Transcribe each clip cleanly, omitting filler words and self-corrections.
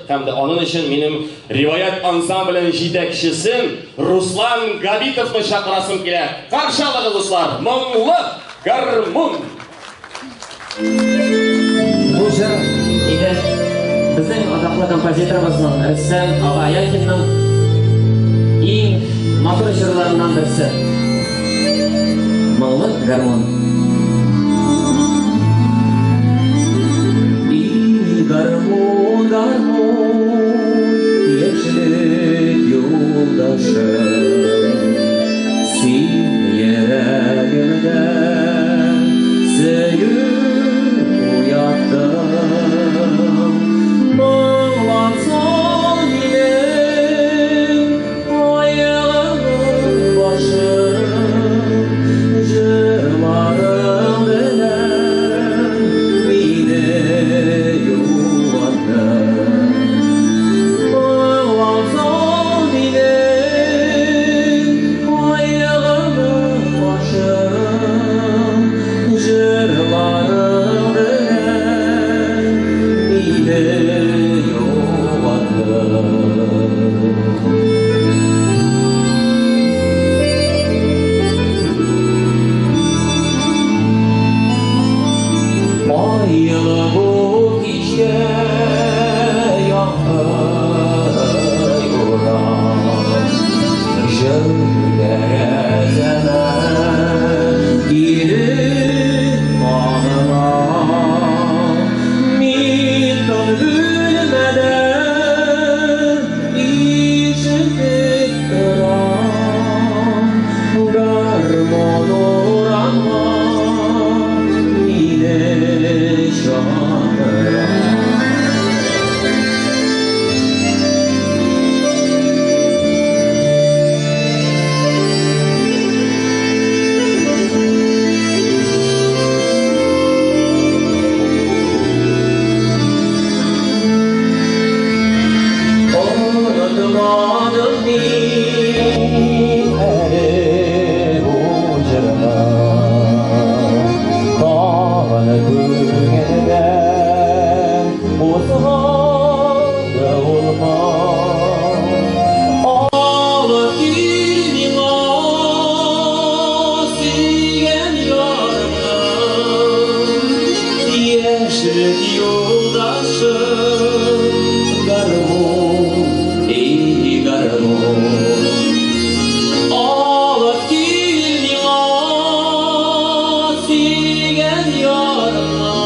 Һәм дә аның өчен минем Риваять ансамблен җитәкчесен Руслан Габитовны чакырасым килә. Каршы алыгыз, дуслар, моңлы гармун! Бу җыр инде безнең атаклы композиторыбызның Рөстәм ага Яхинның иң матур җырларыннан берсе. Моңлы гармун. И гармун, гармун, яшьлек юлдашым, син йөрәгемдә сөю уяттың. Моңлансаң минем аягымның башын, җырларың белән мине юаттың. Моңлансаң минем аягымның башын, җырларың белән мине юаттың. Айлы бу кичтә яңгыр урам, җыр тәрәзәмә килеп кагыла. Мин тын бүлмәдә ишетеп торам, гармун урамга мине чакыра. Онытмадым мин әле бу җырны, тагын күңелдән кузгалды ул моң. Алып кил миңа сөйгән ярымны, яшьлек юлдашым, гармун, эй, гармун. Алып кил миңа сөйгән ярымны,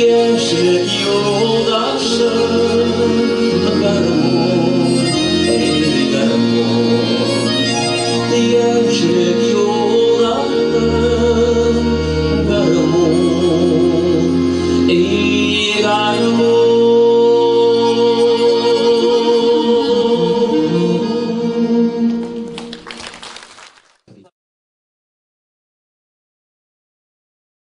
яшьлек юлдашым, гармун, эй, гармун. Яшьлек юлдашым, гармун, эй, гармун.